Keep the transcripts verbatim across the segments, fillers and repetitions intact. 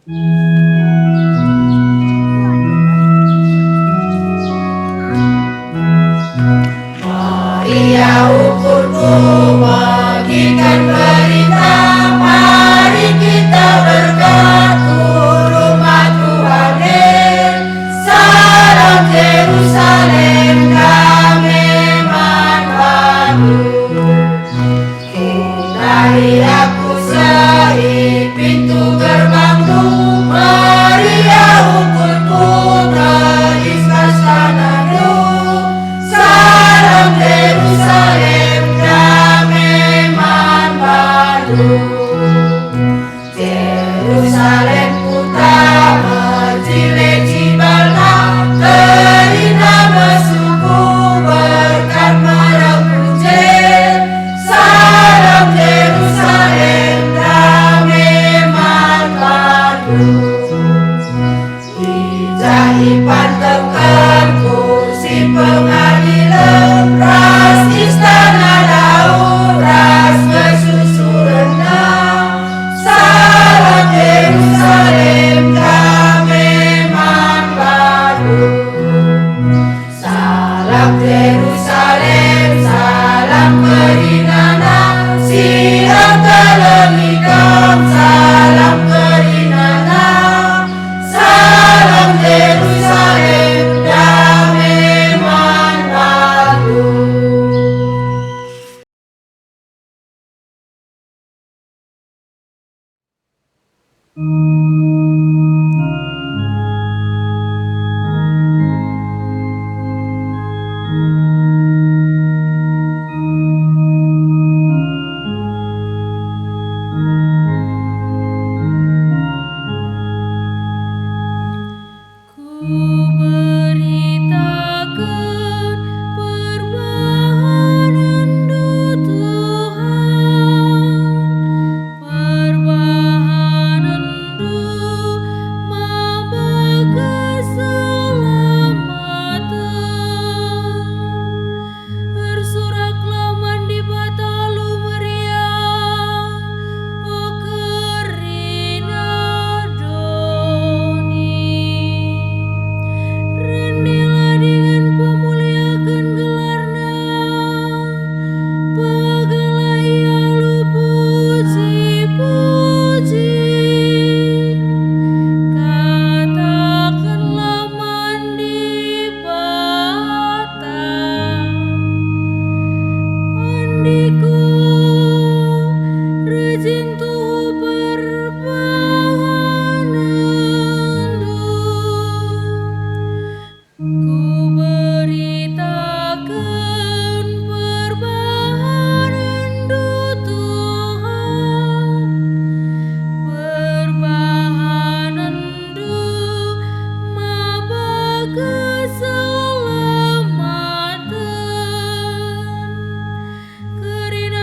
Maria ukurku bagikan berita, mari kita berkat ku rumah Tuhan e. Salam Jerusalem, dame man bandu. Dari aku seri pintu gerbangnu, meriah ukurku, tedis kastanandu. Salam Jerusalem, dame man bandu. Jerusalem kuta mejile cibalna, kerina mesuku berkat merengku je. Salam Jerusalem, dame man bandu. I ja ipantehken kursi pengadilen ras istana Daud ras kesusurenna. Salam Jerusalem, dame man bandu. Salam Jerusalem, salam kerinana, si engkelengi kam, salam kerinana. Salam Jerusalem, dame man bandu. Kuberitaken perbahanenNdu, Tuhan, perbahanenNdu maba keselamaten. Ersuraklah man Dibata alu meriah, o kerina doni. Rendelah dingen pemuliaken gelarNa, pagalah Ia alu puji-puji. Katakenlah man Dibata, Andiku, rajin tuhu perbahanenNdu. Kuberitaken perbahanenNdu, Tuhan, perbahanenNdu maba keselamaten. Kerina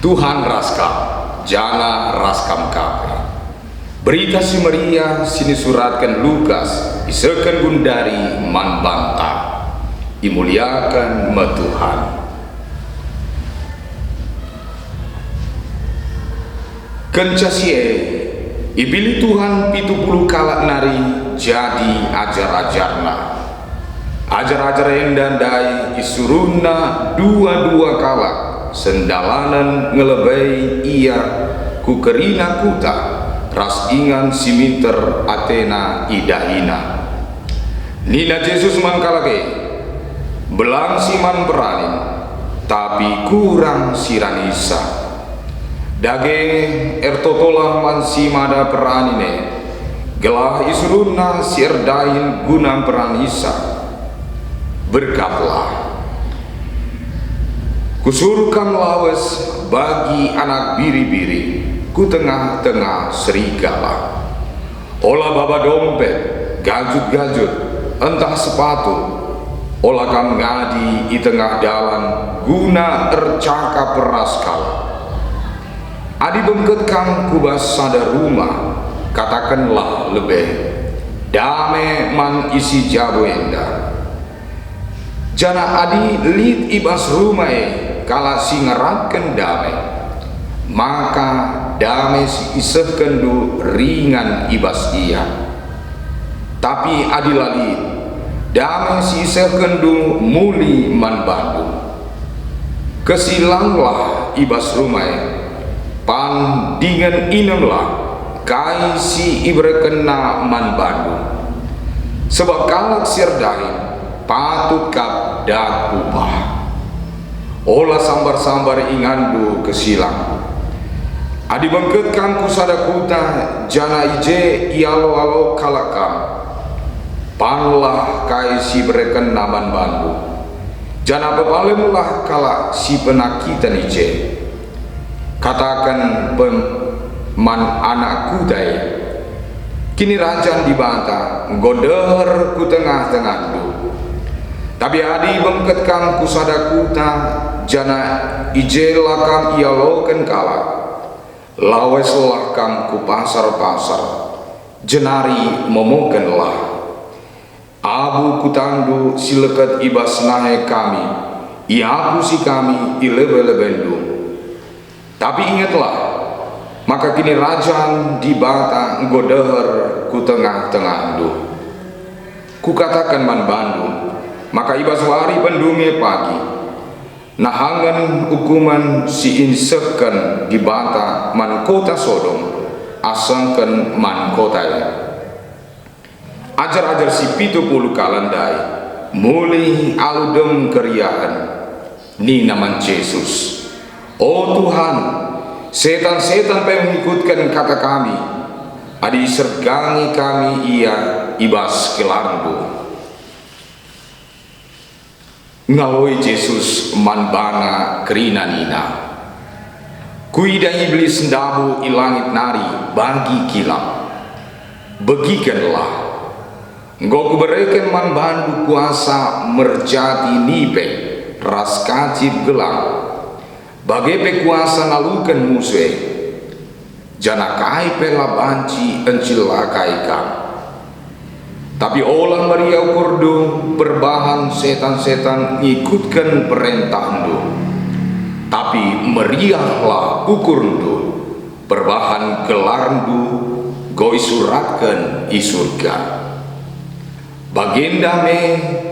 Tuhan ras kam, janah ras kam ka pe. Berita Si Meriah si nisuratken Lukas isehken gundari man banta. Imuliaken me Tuhan. Kenca si e, ipilih Tuhan pitu puluh kalak nari jadi ajar-ajarNa. Ajar-ajar enda ndai isuruhNa dua-dua kalak sendalanen ngelebei Ia ku kerina kuta ras ingan si minter atena idahina. Nina Jesus man kalak e, "Belang si man peranin, tapi kurang si ranisa. Dage ertotolah man si mada peranin e, gelah isuruhNa si erdahin guna peranisa. Berkatlah. Kusuruh kam lawes bagi anak biri-biri ku tengah-tengah serigala. Ola baba dompet, gajut-gajut, ntah sepatu. Ola kam ngadi i tengah dalan guna ercakap ras kalak. Adi bengket kam ku bas sada rumah, katakenlah lebe, 'Dame man isi jabu enda.' Janah adi lit i bas rumah e kalak si ngarapken dame, maka dame si isehkenndu ringan i bas ia. Tapi adi la lit, dame si isehkenndu muli man bandu. Kesilanglah i bas rumah e, pan dingen inemlah kai si iberekenna man bandu. Sebab kalak si erdahin patut kap dat upah. Ola sambar-sambar inganndu kesilang. Adi bengket kam ku sada kuta, janah i je ialo-alo kalak kam, panlah kai si iberekenna man bandu, janah pepalemlah kalak si penakiten i je. Kataken pe man anak kuta e, 'Kinirajan Dibata enggo ndeher ku tengah-tengahndu.' Tapi adi bengket kam ku sada kuta, janah i je la kam ialoken kalak, laweslah kam ku pasar-pasar, jenari momokenlah. Abu kutandu si leket i bas nai kami, iapusi kami i lebe-lebendu. Tapi ingetlah, maka Kinirajan Dibata enggo deher ku tengah-tengahndu. Kukataken man bandu, maka i bas wari pendungi pagi, nahangen ukumen si isehken Dibata man kota Sodom asangken man kota e. Ajar-ajar si pitu puluh kalak ndai mulih alu dem keriahen, nina man Jesus, "O Tuhan, setan-setan pe ngikutken kata kami, adi isergangi kami ia i bas gelarNdu." Ngaloi Jesus man bana kerina nina, "Kuidah Iblis ndabuh i langit nari bagi kilang. Begikenlah, enggo Kubereken man bandu kuasa merjati nipe ras kacip gelang, bage pe kuasa naluken musuh e, janah kai pe la banci encilakai kam. Tapi ola meriah ukurndu perbahan setan-setan ngikutken perentahndu, tapi meriahlah ukurndu perbahan gelarndu enggo isuratken i Surga." Bagenda me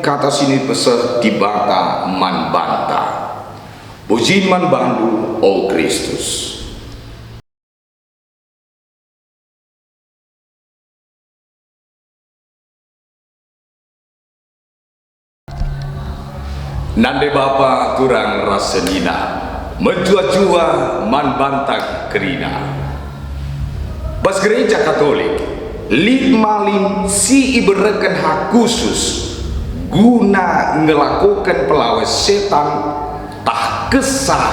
kata si nipeseh Dibata man banta. Pujin man bandu, o Kristus. Nande bapa turang ras senina, mejuah-juah man banta kerina. Bas Gereja Katolik, lit malem si ibereken hak khusus guna ngelakoken pelawes setan tah kesah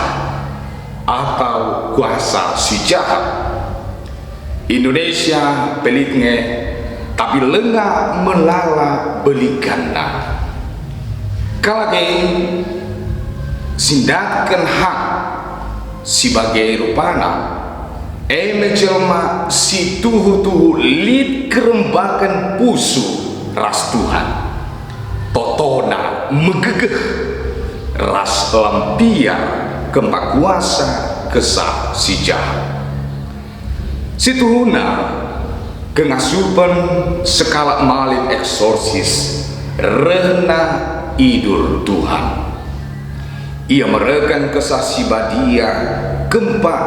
atau kuasa si jahat. Indonesia pe lit nge, tapi langa melala belikanna. Kalak e si ndatken hak Si bage rupana, e me jelma si tuhu-tuhu lit kerembaken pusuh ras Tuhan. Totona megegeh ras la mbiar kempak kuasa kesah si jahat. Si tuhuna, kengasupen sekalak malem eksorsis rehna idur Tuhan. Ia mereken Kesah Si Badia kempak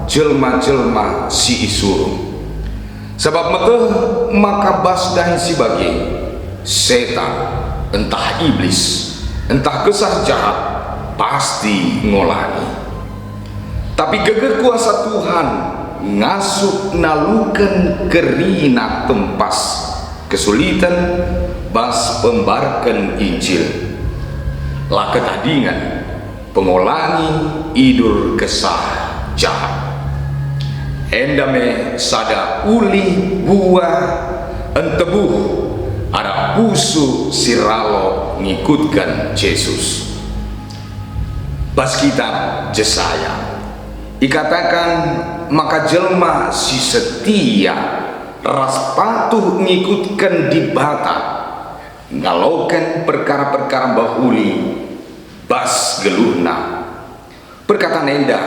jelma-jelma si isuruh. Sabap meteh maka bas dahin si bage, setan, ntah iblis, ntah kesah jahat, pasti ngolangi. Tapi gegeh kuasa Tuhan ngasup naluken kerina tempas, kesuliten bas pembarken Injil. La ketadingen, pengolangi idur kesah jahat. Enda me sada ulih buah entebuh arah pusuh si ralo ngikutken Jesus. Bas kitab Jesaya ikataken maka jelma si setia ras patuh ngikutken Dibata ngaloken perkara-perkara mehuli bas geluhna. Perkataan enda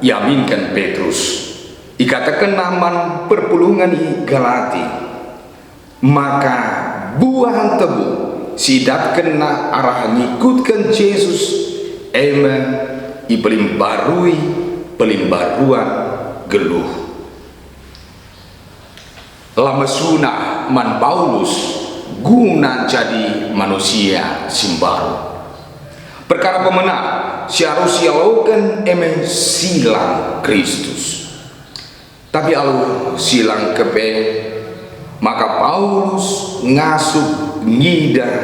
iaminken Petrus. Ikatakenna man perpulungen i Galati, maka buah entebuh si idatkenna arah ngikutken Jesus e me ipelimbarui pelimbaruan geluh. La mesuna man Paulus guna jadi manusia si mbaru. Perkara pemena si arus ialoken e me silang Kristus. Tapi alu silang kepe, maka Paulus ngasup ngidah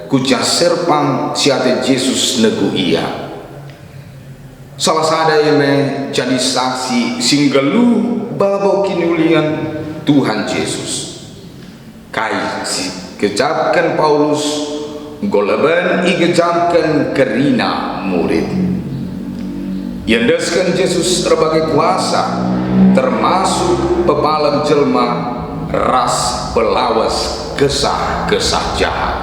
ku jah serpang si ate Jesus negu ia. Salah sada e me jadi saksi si nggeluh babo kiniulingen Tuhan Jesus. Kai si igejapken Paulus enggo leben igejapken kerina murid. Iendesken Jesus erbage kuasa, termasuk pepalem jelma ras pelawes kesah-kesah jahat.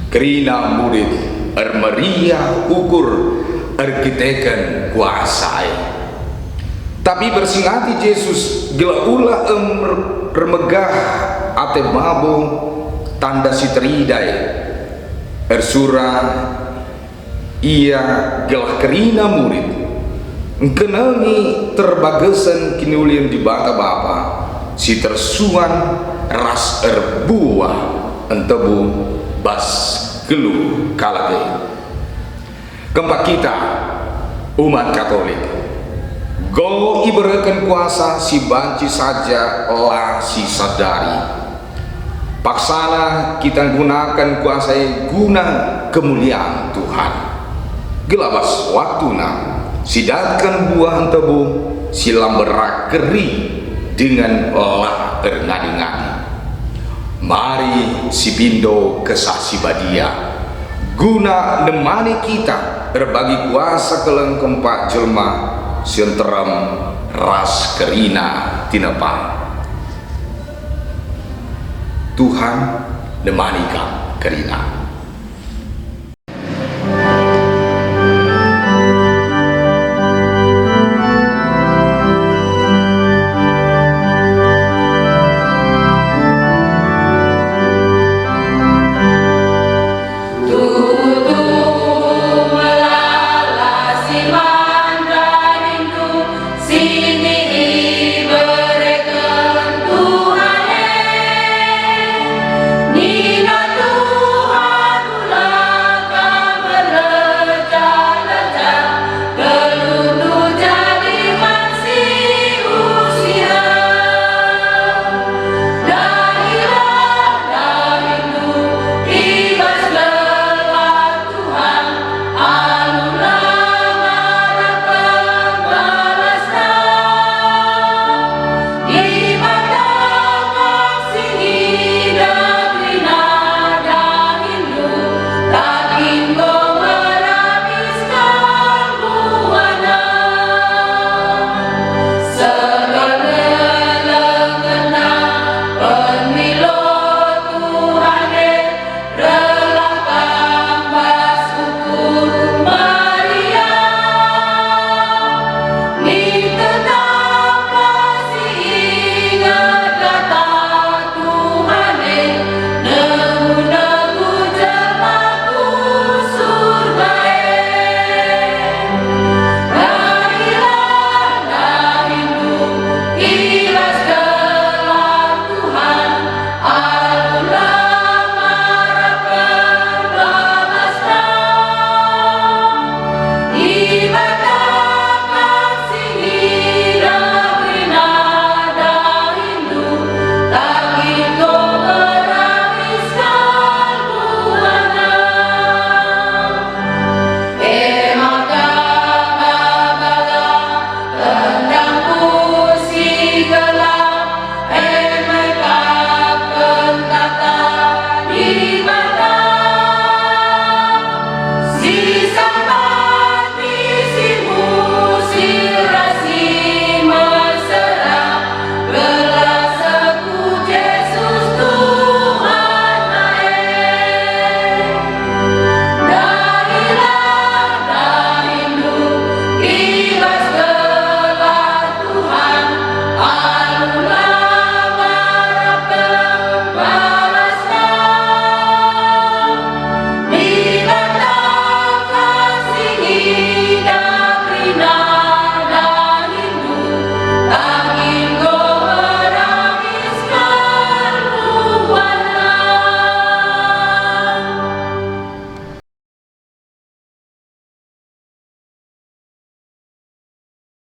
Kerina murid ermeriah ukur erkiteken kuasa e. Tapi bersingati Jesus gelah ula em-, ermegah ate babo tanda si terida e. Ersura ia gelah kerina murid ngkenengi terbagesen kiniulin Dibata Bapa si tersuan ras erbuah entebu bas geluh kalak e. Kempak kita, umat Katolik, enggo ibereken kuasa si banci saja la sisadari. Paksana kita nggunaken kuasa e guna kemulian Tuhan. Gelah bas waktuna sidatken buah entebu si la mberak keri dingen la erngadi-ngadi. Mari sipindo Kesah Si Badia guna nemani kita erbagi kuasa keleng kempak jelma si nterem ras kerina tinepa. Tuhan nemani kam kerina.